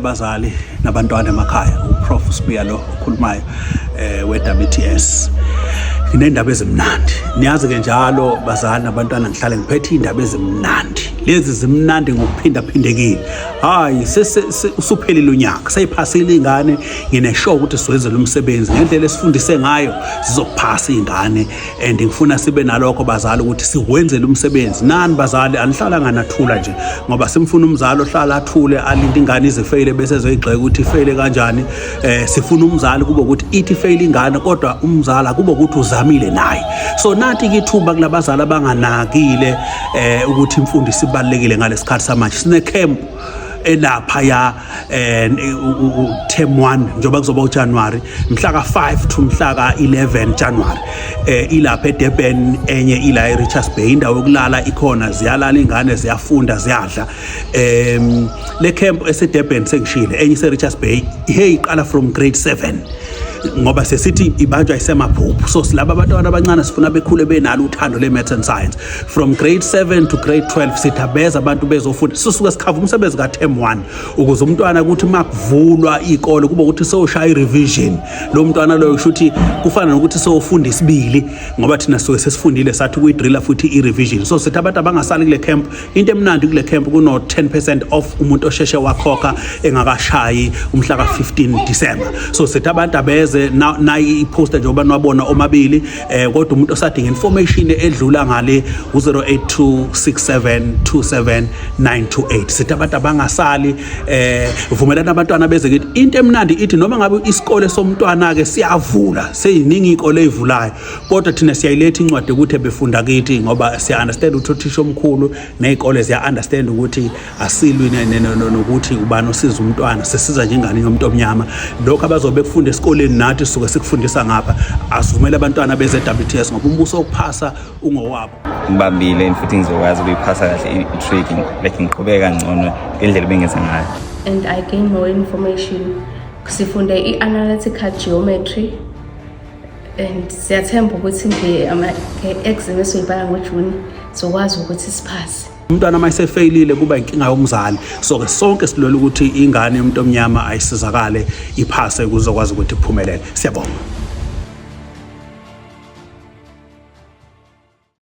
Abazali nabantwana emakhaya, uProf Sibiya lo okhulumayo we-WTS. Nginendaba ezimnandi. Niyazi ke njalo, bazali nabantwana, ngihlale ngiphethe indaba ezimnandi. Lezi zimnandi ngokuphindaphindekile. Hayi, usuphelile unyaka, seyiphasile ingane. Ngine-sure ukuthi siwenzele umsebenzi ngendlela esifundise ngayo, zizokuphasa ingane, and ngifuna sibe nalokho, bazali, ukuthi siwenzele umsebenzi. Nani bazali anihlala nganathula nje, ngoba simfuna umzali ohlala athule, alinde ingane ize feyile bese ezoyigxeka ukuthi ifeyile kanjani. Sifuna umzali kube ukuthi ithi fail ingane, kodwa umzali akube ukuthi uzamile naye. So nathi ke ithuba kulabazali abanganakile ukuthi imfundiso ibalulekile ngalesikhathi samanje. Sine camp elapha ya term 1, njengoba kuzoba uJanuary, mhla ka5 to mhla ka11 January, ilapha eDurban, enye ila eRichards Bay. Indawo yokulala ikhona, ziyalala ingane, ziyafunda, ziyadla. Le camp eseDurban sengishile, enye ise Richards Bay. Hey, iqala from grade 7, ngoba sesithi ibanjwa isemaphuphu. So silaba abantwana abancane sifuna bekhule benalo uthando le-maths and science from grade 7 to grade 12. Sithi abeza abantu bezofunda. Sisuke sikhava umsebenzi ka-term 1 ukuze umntwana ukuthi makuvulwa iy'kole kube ukuthi sewushaya i-revision lo mntwana loyo. Kusho ukuthi kufana nokuthi sewufunda isibili, ngoba thina suke sesifundile, sathi kuyidrilla futhi i-revision. So sithi abantu abangasali kule camp. Into emnandi kule camp, kuno 10% off umuntu osheshe wakhokha engakashayi umhla ka-15 December. So sithi abantu abeze. Nayi iposter njengoba niwabona omabili, kodwa umuntu osadinga information edlula ngale, u-082 672 7928. Sithi abantu abangasali, vumelana abantwana beze kithi. Into emnandi ithi noma ngabe isikole somntwana ke siyavula, seyiningi iy'kole ey'vulayo, kodwa thina siyayiletha incwadi ukuthi befunda kithi, ngoba siya understand ukuthi uthisha omkhulu ney'kole ziya understand ukuthi asilwi nokuthi ubani osiza umntwana. Sisiza nje ingane yomuntu omnyama. Lokho abazobe bekufunda esikoleni, nathi sisuke sikufundisa ngapha. Asivumele abantwana beze WTS, ngoba umbuso wokuphasa ungowabo. Ngibambile futhi ngizokwazi ukuyiphasa kahle i-matric, like ngiqhubeke kangcono ngendlela ebengenza ngayo. And I gain more information. Sifunde i-analytical geometry and siyathemba ukuthi nge-exam esoyibhala ngoJuni sizokwazi ukuthi siphase. Umntwana uma esefeyilile kuba inkinga yomzali. So-ke sonke silwela ukuthi ingane yomuntu omnyama ayisizakale, iphase, kuzokwazi ukuthi iphumelele. Siyabonga.